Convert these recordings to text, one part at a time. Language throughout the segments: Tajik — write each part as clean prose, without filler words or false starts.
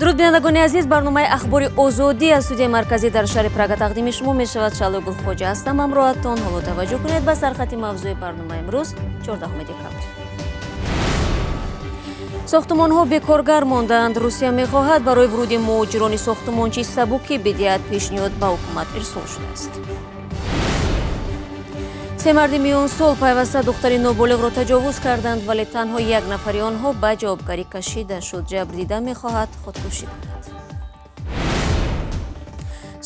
Дуруд, бинандагони азиз. Барномаи Ахбори Озодӣ аз студияи марказӣ дар шаҳри Прага тақдими шумо мешавад. Шаҳло Гулхоҷа ҳастам ҳамроҳатон. Ҳоло таваҷҷӯҳ кунед ба сархати мавзӯи барномаи имрӯз, 14 декабр. Сохтумонҳо бекоргар мондаанд. Русия мехоҳад барои вуруди муҳоҷирони сохтумончӣ сабукӣ бидиҳад. Пешниҳод ба ҳукумат ирсол шудааст. Се марди миёнсол пайваста духтари ноболиғро таҷовуз карданд, вале танҳо як нафари онҳо ба ҷавобгарӣ кашида шуд. Ҷабрдида мехоҳад худкушӣ кунад.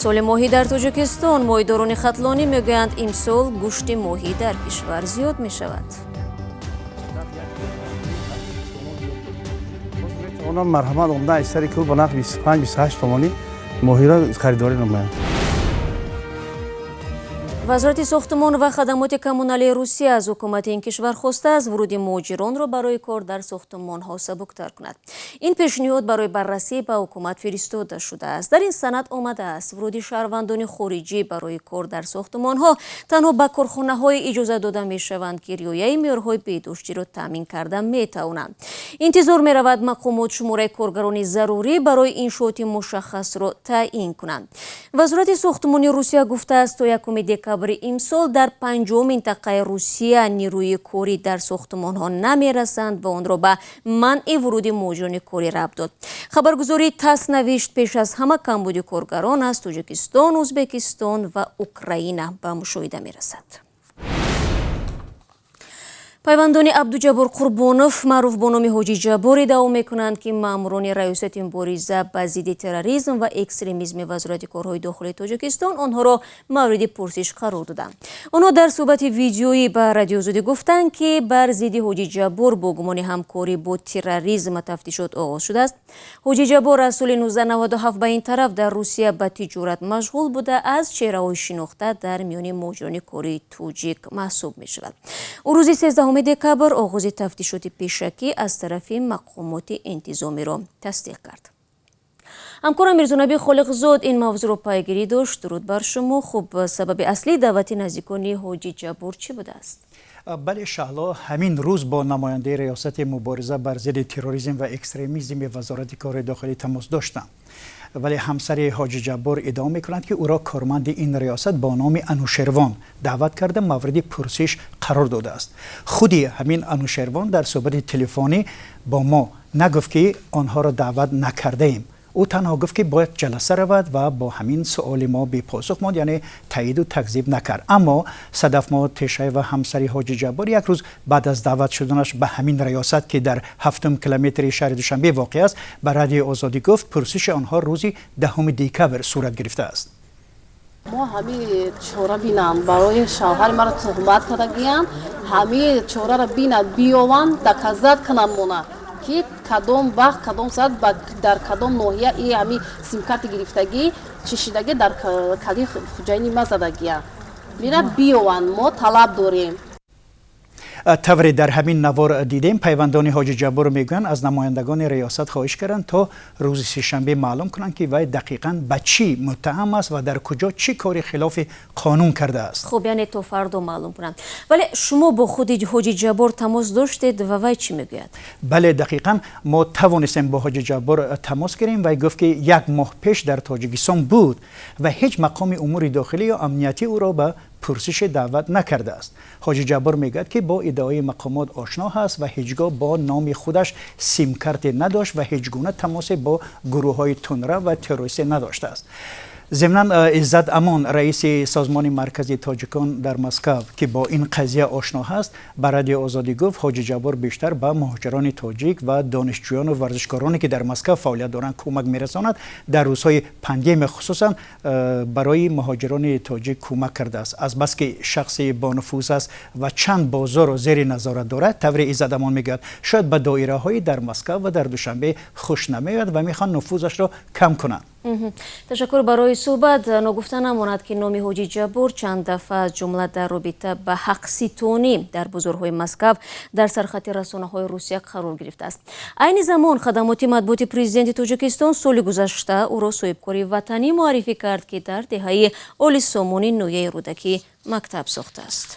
Соли моҳӣ дар Тоҷикистон. Моҳидорони хатлонӣ мегӯянд, имсол гӯшти моҳӣ дар кишвар зиёд мешавад. Онам марҳамат омда аз сари кӯл ба нархи 25-28 сомонӣ моҳиро харидорӣ намоянд. Вазорати сохтумон ва хадамоти коммуналии Русия аз ҳукумати ин кишвар хостааст, вуруди муҳоҷиронро барои кор дар сохтумонҳо сабуктар кунад. Ин пешниҳод барои баррасӣ ба ҳукумат фиристода шудааст. Дар ин санад омадааст, вуруди шаҳрвандони хориҷӣ барои кор дар сохтумонҳо танҳо ба корхонаҳое иҷоза дода мешаванд, ки риояи меъёрҳои беҳдоштиро таъмин карда метавонанд. Интизор меравад, мақомот шумораи коргарони зарурӣ барои иншооти мушаххасро таъин кунанд. Вазорати сохтумони Русия гуфтааст, то 1 декабри имсол дар 50 минтақаи Русия нерӯи корӣ дар сохтумонҳо намерасанд ва онро ба манъи вуруди муҳоҷирони корӣ рабт дод. Хабаргузории ТАСС навишт, пеш аз ҳама камбуди коргарон аз Тоҷикистон, Ӯзбекистон ва Украина ба мушоҳида мерасад. Пайвандони Абдуҷаббор Қурбонов, маъруф бо номи Ҳоҷи Ҷаббор, иддао мекунанд, ки маъмурони Раёсати мубориза ба зидди терроризм ва экстремизми Вазорати корҳои дохилии Тоҷикистон онҳоро мавриди пурсиш қарор доданд. Онҳо дар суҳбати видеоӣ ба Радиои Озодӣ гуфтанд, ки бар зидди Ҳоҷи Ҷаббор бо гумони ҳамкорӣ бо терроризм тафтишот оғоз шудааст. Ҳоҷи Ҷаббор аз соли 1997 ба ин тараф дар Русия ба тиҷорат машғул буда, аз чеҳраҳои шинохта дар миёни муҳоҷирони кории тоҷик маҳсуб мешавад. Ӯ рӯзи 13 декабр оғози тафтишоти пешакӣ аз тарафи мақомоти интизомиро тасдиқ кард. Ҳамкорам Мирзонаби Холиқзод ин мавзӯъро пайгирӣ дошт. Дуруд бар шумо. Хуб, сабаби аслии даъвати наздикони Ҳоҷи Ҷаббор чӣ будааст? Бале, Шаҳло, ҳамин рӯз бо намояндаи Раёсати мубориза бар зидди терроризм ва экстремизми Вазорати корҳои дохилӣ тамос доштам. Вале ҳамсари Ҳоҷи Ҷаббор иддао мекунанд, ки ӯро корманди ин риёсат бо номи Анушервон даъват карда, мавриди пурсиш қарор додааст. Худи ҳамин Анушервон дар суҳбати телефонӣ бо мо нагуфт, ки онҳоро даъват накардаем. Ӯ танҳо гуфт, ки бояд ҷаласа равад ва бо ҳамин суоли мо бепосух монд, яъне таиду такзиб накард. Аммо Садафмо Тешаева, ҳамсари Ҳоҷи Ҷаббор, як рӯз баъд аз даъват шуданаш ба ҳамин риёсат, ки дар ҳафтум километри шаҳри Душанбе воқеъ аст, ба Радиои Озодӣ гуфт, пурсиши онҳо рӯзи 10 декабр сурат гирифтааст. Мо ҳамин чора бинанд, барои шавҳари маро туҳмат кардагиянд. Ҳамин чораро бинанд, биёванд, доказать кунанд мона, ки кадом вақт, кадом соат, дар кадом ноҳия и ҳамин симкарти гирифтагӣ чишидагӣ дар кали хуҷайни ма задагия. Бина, биёванд, мо талаб дорем. Тавре дар ҳамин навор дидем, пайвандони Ҳоҷи Ҷаббор мегӯянд, аз намояндагони риёсат хоҳиш карданд, то рӯзи сешанбе маълум кунанд, ки вай дақиқан ба чӣ муттаҳам аст ва дар куҷо чӣ кори хилофи қонун кардааст. Хуб, яъне то фардо маълум кунанд. Вале шумо бо худи Ҳоҷи Ҷаббор тамос доштед ва вай чӣ мегӯяд? Бале, дақиқан мо тавонистем бо Ҳоҷи Ҷаббор тамос гирем. Вай гуфт, ки як моҳ пеш дар Тоҷикистон буд ва ҳеҷ мақоми умури дохилӣ ё амниятӣ ӯро ба пурсиши даъват накардааст. Ҳоҷи Ҷаббор мегӯяд, ки бо иддаои мақомот ошно ҳаст ва ҳеҷ гоҳ бо номи худаш симкарте надошт ва ҳеҷ гуна тамосе бо гурӯҳҳои тундрав ва террористӣ надоштааст. Зимнан, Иззат Амон, раиси Созмони марказии тоҷикон дар Москав, ки бо ин қазия ошно ҳаст, ба Радиои Озодӣ гуфт, Ҳоҷи Ҷаббор бештар ба муҳоҷирони тоҷик ва донишҷӯёну варзишкороне, ки дар Москав фаъолият доранд, кӯмак мерасонад. Дар рӯзҳои пандемия хусусан барои муҳоҷирони тоҷик кӯмак кардааст. Азбаски шахси бонуфуз аст ва чанд бозорро зери назорат дорад, тавре Иззат Амон мегӯяд, шояд ба доираҳои дар Москав ва дар Душанбе хуш намеояд ва мехоҳанд нуфузашро кам кунанд. Ташаккур барои суҳбат. Ногуфта намонад, ки номи Ҳоҷи Ҷаббор чанд дафъа, аз ҷумла дар робита ба ҳақситонӣ дар бозорҳои Москав, дар сархати расонаҳои Русия қарор гирифтааст. Айни замон хадамоти матбуоти президенти Тоҷикистон соли гузашта ӯро соҳибкори ватанӣ муаррифӣ кард, ки дар деҳаи Олисомони ноҳияи Рӯдакӣ мактаб сохтааст.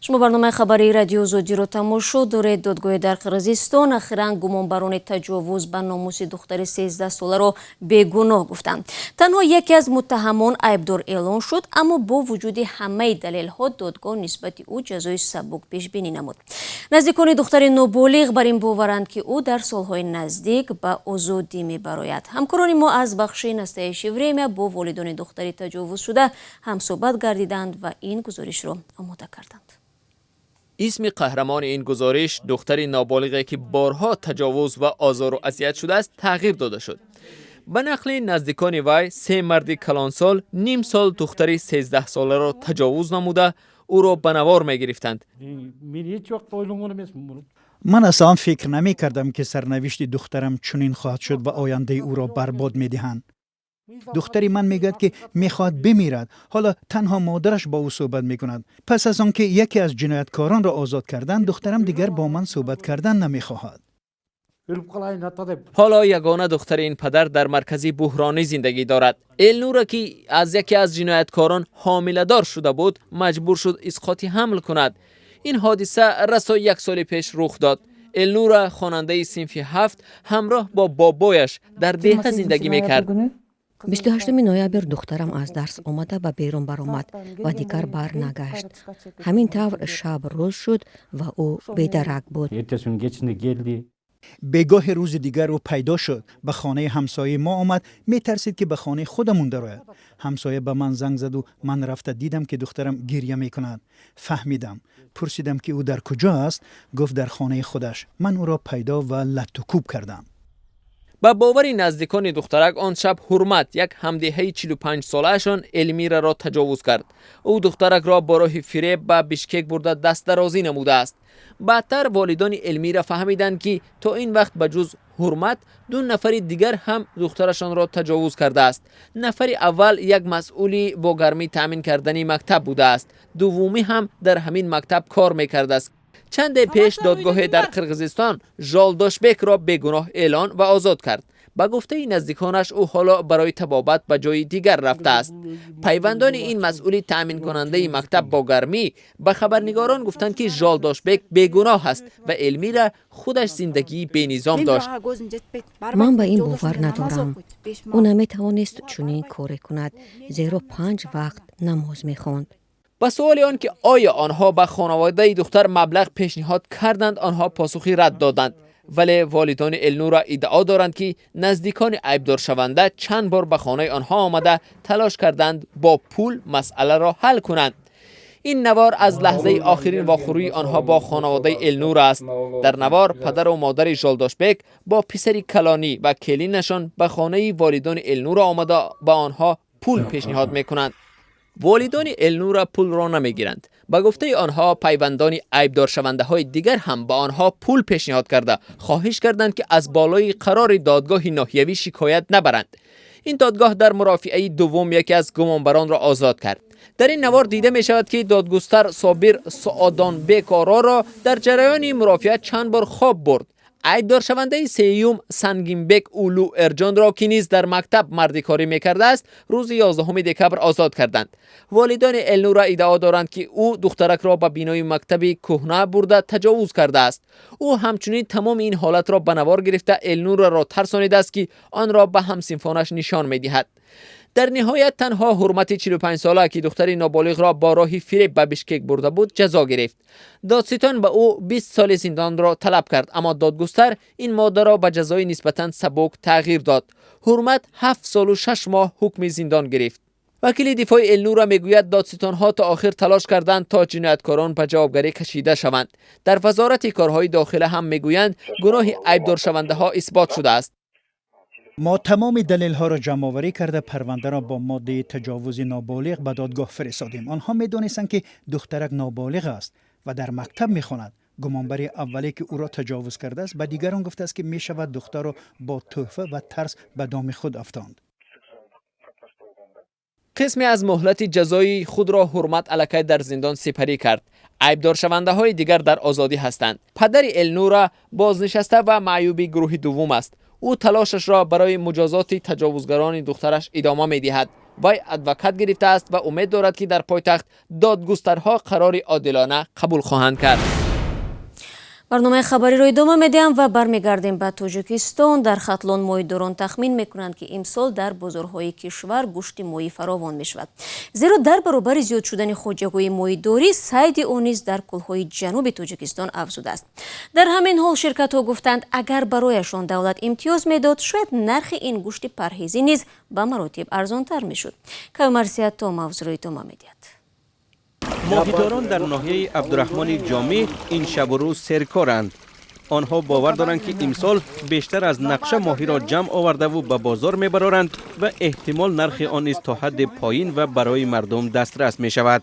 Шумо барномаи хабарии Радио Озодиро тамошо доред. Додгоҳи дар Қирғизистон ахиран гумонбарони таҷовуз ба номуси духтари 13-соларо бегуноҳ гуфтанд. Танҳо яке аз муттаҳамон айбдор эълон шуд, аммо бо вуҷуди ҳамаи далелҳо додгоҳ нисбати ӯ ҷазои сабук пешбинӣ намуд. Наздикони духтари ноболиғ бар ин боваранд, ки ӯ дар солҳои наздик ба озодӣ мебарояд. Ҳамкорони мо аз бахши «Настоящее время» бо волидони духтари таҷовузшуда ҳамсӯҳбат гардиданд ва ин гузоришро омода карданд. Исми қаҳрамони ин гузориш, духтари ноболиғе ки борҳо таҷовуз ва озору азият шудааст, тағйир дода шуд. Ба нақли наздикони вай, се марди калонсол ним сол духтари 13-соларо таҷовуз намуда, ӯро ба навор мегирифтанд. Ман аслан фикр намекардам, ки сарнавишти духтарам чунин хоҳад шуд ва ояндаи ӯро барбод медиҳанд. Духтари ман мегӯяд, ки мехоҳад бимирад. Ҳоло танҳо модараш бо ӯ суҳбат мекунад. Пас аз он ки яке аз ҷинояткоронро озод карданд, духтарам дигар бо ман суҳбат кардан намехоҳад. Ҳоло ягона духтари ин падар дар маркази буҳронӣ зиндагӣ дорад. Элнура, ки аз яке аз ҷинояткорон ҳомиладор шуда буд, маҷбур шуд исқоти ҳамл кунад. Ин ҳодиса расо як соли пеш рух дод. Элнура, хонандаи синфи ҳафт, ҳамроҳ бо бобояш дар деҳа зиндагӣ мекард. 28 ноябр духтарам аз дарс омада, ба берун баромад ва дигар барнагашт. Ҳамин тавр шаб рӯз шуд ва ӯ бедарак буд. Бегоҳи рӯзи дигар ӯ пайдо шуд, ба хонаи ҳамсояи мо омад. Метарсид, ки ба хонаи худамон дарояд. Ҳамсоя ба ман занг заду ман рафта дидам, ки духтарам гиря мекунад. Фаҳмидам. Пурсидам, ки ӯ дар куҷо аст. Гуфт, дар хонаи худаш. Ман ӯро пайдо ва латтукӯб кардам. Ба бовари наздикони духтарак, он шаб Ҳурмат, як ҳамдеҳаи 45-солаашон, Элмираро таҷовуз кард. Ӯ духтаракро бо роҳи фиреб ба Бишкек бурда, дастдарозӣ намудааст. Баъдтар волидони Элмира фаҳмиданд, ки то ин вақт ба ҷуз Ҳурмат ду нафари дигар ҳам духтарашонро таҷовуз кардааст. Нафари аввал як масъули бо гармӣ таъмин кардани мактаб будааст, дуввумӣ ҳам дар ҳамин мактаб кор мекардааст. Чанде пеш додгоҳе дар Қирғизистон Жолдошбекро бегуноҳ эълон ва озод кард. Ба гуфтаи наздиконаш, ӯ ҳоло барои табобат ба ҷои дигар рафтааст. Пайвандони ин масъули таъминкунандаи мактаб бо гармӣ ба хабарнигорон гуфтанд, ки Жолдошбек бегуноҳ аст ва Элмира худаш зиндагии бенизом дошт. Ман ба ин бовар надорам. Ӯ наметавонист чунин коре кунад, зеро панҷ вақт намоз мехонд. Ба суоли он ки оё онҳо ба хонаводаи духтар маблағ пешниҳод карданд, онҳо посухи рад доданд. Вале волидони Элнура иддао доранд, ки наздикони айбдоршаванда чанд бор ба хонаи онҳо омада, талош карданд бо пул масъаларо ҳал кунанд. Ин навор аз лаҳзаи охирин вохӯрии онҳо бо хонаводаи Элнура аст. Дар навор падару модари Жолдошбек бо писари калонӣ ва келинашон ба хонаи волидони Элнура омада, ба онҳо пул пешниҳод мекунанд. Волидони Элнура пулро намегиранд. Ба гуфтаи онҳо, пайвандони айбдоршавандаҳои дигар ҳам ба онҳо пул пешниҳод карда, хоҳиш карданд, ки аз болои қарори додгоҳи ноҳиявӣ шикоят набаранд. Ин додгоҳ дар мурофиаи дуввум яке аз гумонбаронро озод кард. Дар ин навор дида мешавад, ки додгустар Собир Соодонбекороро дар ҷараёни мурофиа чанд бор хоб бурд. Айбдоршавандаи сеюм, Сангинбек Улу Эрҷонро, ки низ дар мактаб мардикорӣ мекардааст, рӯзи 11 декабр озод карданд. Волидони Элнура иддао доранд, ки ӯ духтаракро ба бинои мактаби кӯҳна бурда, таҷовуз кардааст. Ӯ ҳамчунин тамоми ин ҳолатро ба навор гирифта, Элнураро тарсонидааст, ки онро ба ҳамсинфонаш нишон медиҳад. Дар ниҳоят танҳо Ҳурмати 45-сола, ки духтари ноболиғро бо роҳи фиреб ба Бишкек бурда буд, ҷазо гирифт. Додситон ба ӯ 20 соли зиндонро талаб кард, аммо додгустар ин моддаро ба ҷазои нисбатан сабук тағйир дод. Ҳурмат 7 солу 6 моҳ ҳукми зиндон гирифт. Вакили дифои Элнура мегӯяд, додситонҳо то охир талош карданд, то ҷинояткорон ба ҷавобгарӣ кашида шаванд. Дар Вазорати корҳои дохила ҳам мегӯянд, гуноҳи айбдоршавандаҳо исбот шудааст. Мо тамоми далелҳоро ҷамъоварӣ карда, парвандаро бо моддаи таҷовузи ноболиғ ба додгоҳ фиристодем. Онҳо медонистанд, ки духтарак ноболиғ аст ва дар мактаб мехонад. Гумонбари аввале, ки ӯро таҷовуз кардааст, ба дигарон гуфтааст, ки мешавад духтарро бо тӯҳфа ва тарс ба доми худ афтонд. Қисме аз муҳлати ҷазои худро Ҳурмат аллакай дар зиндон сипарӣ кард. Айбдоршавандаҳои дигар дар озодӣ ҳастанд. Падари Элнура бознишаста ва маъюби гурӯҳи дуввум аст. Ӯ талошашро барои муҷозоти таҷовузгарони духтараш идома медиҳад. Вай адвокат гирифтааст ва умед дорад, ки дар пойтахт додгустарҳо қарори одилона қабул хоҳанд кард. Барномаи хабариро идома медиҳам ва бармегардем ба Тоҷикистон. Дар Хатлон моҳидорон тахмин мекунанд, ки имсол дар бозорҳои кишвар гӯшти моҳӣ фаровон мешавад, зеро дар баробари зиёд шудани хоҷагиҳои моҳидорӣ, сайди он низ дар кӯлҳои ҷануби Тоҷикистон афзудааст. Дар ҳамин ҳол ширкатҳо гуфтанд, агар барояшон давлат имтиёз медод, шояд нархи ин гӯшти парҳезӣ низ ба маротиб арзонтар мешуд. Каюмарсият то мавзӯъро идома медиҳад. Моҳидорон дар ноҳияи Абдураҳмони Ҷомӣ ин шабу рӯз серкоранд. Онҳо бовар доранд, ки имсол бештар аз нақша моҳиро ҷамъ овардаву ба бозор мебароранд ва эҳтимол нархи он низ то ҳадде поин ва барои мардум дастрас мешавад.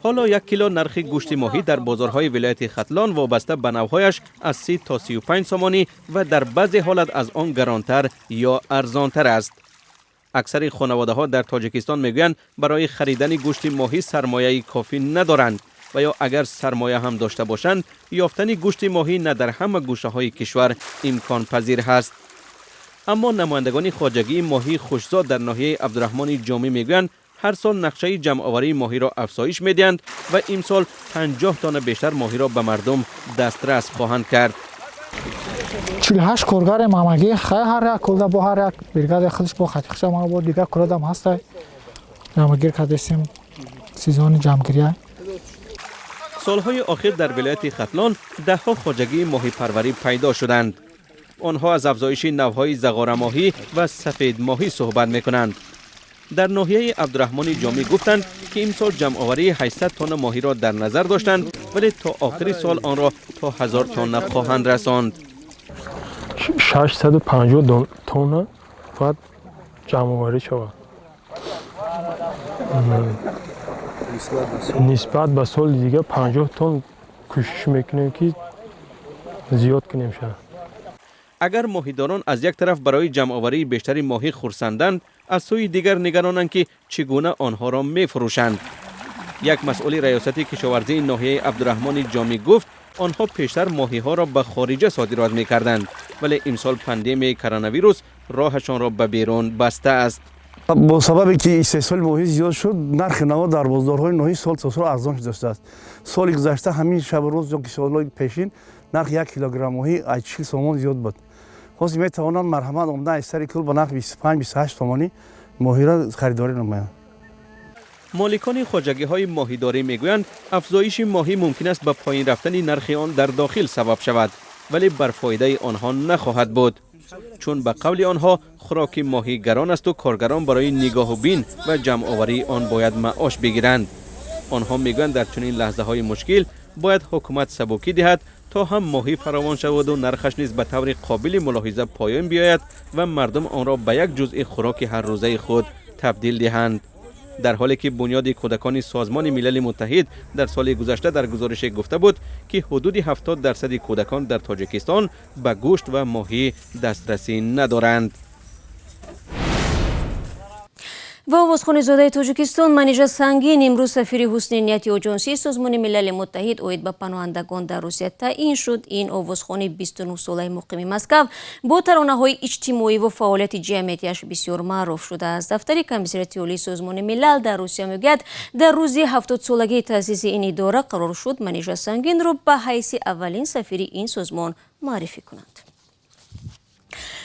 Ҳоло 1 кило нархи гӯшти моҳӣ дар бозорҳои вилояти Хатлон вобаста ба навъҳояш аз 30 то 35 сомонӣ ва дар баъзе ҳолат аз он гаронтар ё арзонтар аст. Аксари хонаводаҳо дар Тоҷикистон мегӯянд, барои харидани гӯшти моҳӣ сармояи кофӣ надоранд ва ё агар сармоя ҳам дошта бошанд, ёфтани гӯшти моҳӣ на дар ҳама гӯшаҳои кишвар имконпазир ҳаст. Аммо намояндагони хоҷагии моҳии Хушзод дар ноҳияи Абдураҳмони Ҷомӣ мегӯянд, ҳар сол нақшаи ҷамъоварии моҳиро афзоиш медиҳанд ва имсол 50 тонна бештар моҳиро ба мардум дастрас хоҳанд кард. 48 коргарем ҳамагӣ. Хай, ҳар як кулда бо ҳар як бригадаи худаш бо хати худша, бо дигар кулодам ҳастай. Ҷамъгир кардесем, сезони ҷамъгирия. Солҳои охир дар вилояти Хатлон даҳҳо хоҷагии моҳипарварӣ пайдо шуданд. Онҳо аз афзоиши навъҳои зағорамоҳӣ ва сафедмоҳӣ суҳбат мекунанд. Дар ноҳияи Абдураҳмони Ҷомӣ гуфтанд, ки имсол ҷамъоварии 800 тонна моҳиро дар назар доштанд, вале то охири сол онро то 1000 тонна хоҳанд расонд. 650 тонна бояд ҷамъоварӣ шавад. Нисбат ба соли дига 50 тонн кӯшиш мекунем, ки зиёд кунем ша. Агар моҳидорон аз як тараф барои ҷамъоварии бештари моҳӣ хурсанданд, аз сӯи дигар нигаронанд, ки чӣ гуна онҳоро мефурӯшанд. Як масъули раёсати кишоварзии ноҳияи Абдураҳмони Ҷомӣ гуфт, онҳо пештар моҳиҳоро ба хориҷа содирот мекарданд, вале имсол пандемияи коронавирус роҳашонро ба берун бастааст. Бо сабабе ки истеҳсоли моҳӣ зиёд шуд, нархи наво дар бозорҳои ноҳӣ сол то сол арзон шудааст. Соли гузашта ҳамин шабу рӯз ё ки солҳои пешин нархи 1 килограмм моҳӣ аз 40 сомон зиёд буд. Ҳозир метавонанд марҳамат омада аз сари кӯл ба нархи 25, 28 сомонӣ моҳиро харидорӣ намоянд. Моликони хоҷагиҳои моҳидорӣ мегӯянд, афзоиши моҳӣ мумкин аст ба поин рафтани нархи он дар дохил сабаб шавад, вале бар фоидаи онҳо нахоҳад буд, чун ба қавли онҳо хӯроки моҳӣ гарон асту коргарон барои нигоҳубин ва ҷамъоварии он бояд маош бигиранд. Онҳо мегӯянд, дар чунин лаҳзаҳои мушкил бояд ҳукумат сабукӣ диҳад, то ҳам моҳӣ фаровон шаваду нархаш низ ба таври қобили мулоҳиза поён биёяд ва мардум онро ба як ҷузъи хӯроки ҳаррӯзаи худ табдил диҳанд. Дар ҳоле ки Бунёди кӯдакони Созмони Милали Муттаҳид дар соли гузашта дар гузорише гуфта буд, ки ҳудуди 70 дарсади кӯдакон дар Тоҷикистон ба гӯшт ва моҳӣ дастрасӣ надоранд. Ва овозхони зодаи Тоҷикистон Манижа Сангин имрӯз сафири ҳусни нияти Оҷонсии Созмони Милали Муттаҳид оид ба паноҳандагон дар Русия таъин шуд. Ин овозхони 29-солаи муқими Москав бо таронаҳои иҷтимоӣ ва фаъолияти ҷамъиятиаш бисёр маъруф шудааст. Дафтари Комиссариати Олии Созмони Милал дар Русия мегӯяд, дар рӯзи 70-солагии таъсиси ин идора қарор шуд Манижа Сангинро ба ҳайси аввалин сафири ин созмон муаррифӣ кунанд.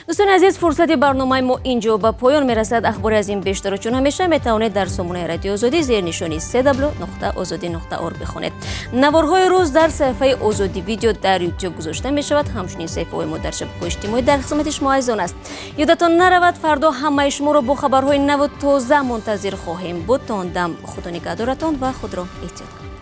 Дӯстони азиз, фурсати барномаи мо инҷо ба поён мерасад. Ахбори аз ин бештарро чун ҳамеша метавонед дар сомонаи Радиои Озодӣ зери нишони cw.ozodi.org бихонед. Наворҳои рӯз дар саҳифаи Озодӣ Видео дар Ютуб гузошта мешавад. Ҳамчунин саҳифаҳои мо дар шабакаҳои иҷтимоӣ дар хизмати шумо азизон аст. Ёдатон наравад, фардо ҳамаи шуморо бо хабарҳои наву тоза мунтазир хоҳем буд. То он дам худо нигаҳдоратон ва худро эҳтиёт кунед.